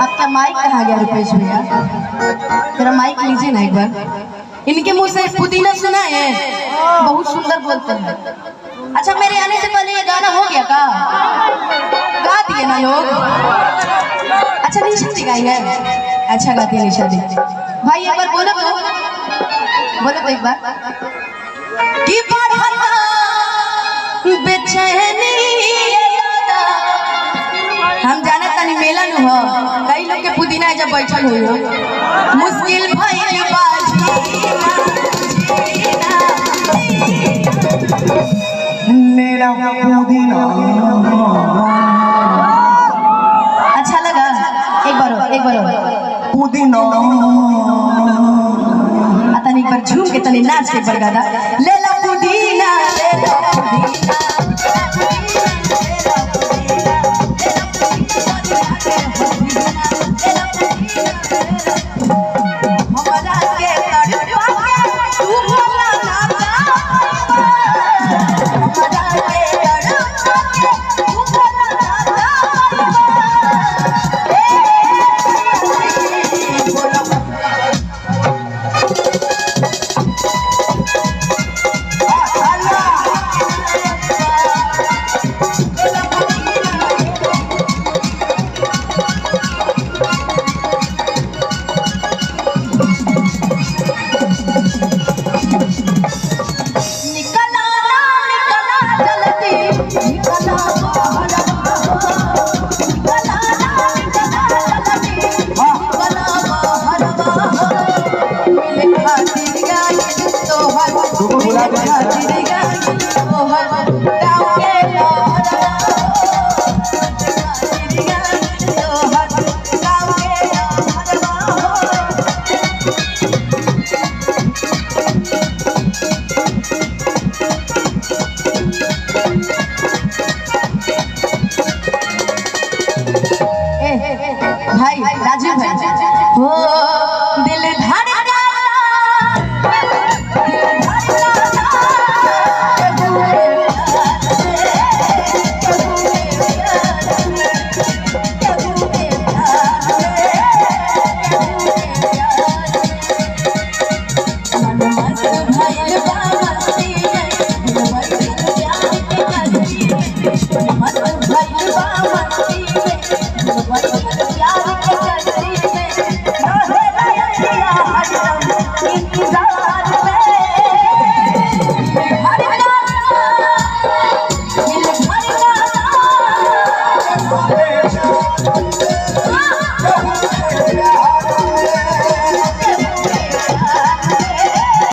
आपका माइक कहाँ गया रुपेश भैया? तेरा माइक लीजिए ना एक बार। इनके मुंह से पुदीना सुना है, बहुत सुंदर बोलते हैं। अच्छा, मेरे आने से पहले ये गाना हो गया का? गा दिए ना लोग? अच्छा, निशा जी गाई है, अच्छा गाती है निशा जी। भाई एक बार बोलो तो, बोलो तो एक बार कि बढ़ता बेचैनी दादा। हम जाने तनी मेला नु हो, कई लोग के पुदीना जब बैठल हुई हो, मुश्किल भइल बा जीना, मेरा पुदीना। अच्छा लगा? एक बार और, एक बार और। पुदीना। आ तनी एक बार झूम के तनी नाच के एक बार गादा। ले ला पुदीना, ले ला पुदीना, हमरा के तड़पा के तू भोला ना, हमरा के तड़पा के तू भोला ना, ए बोला। निकला ना, निकला जल्दी, निकला बाहर, निकला ना, निकला जल्दी, निकला बाहर, मिले खातिर गाइल तोहर, मिले खातिर गाइल तोहर गाँव के लहरवा, खातिर गाइल तोहर गाँव के लहरवा। ए भाई राजीव भाई हो,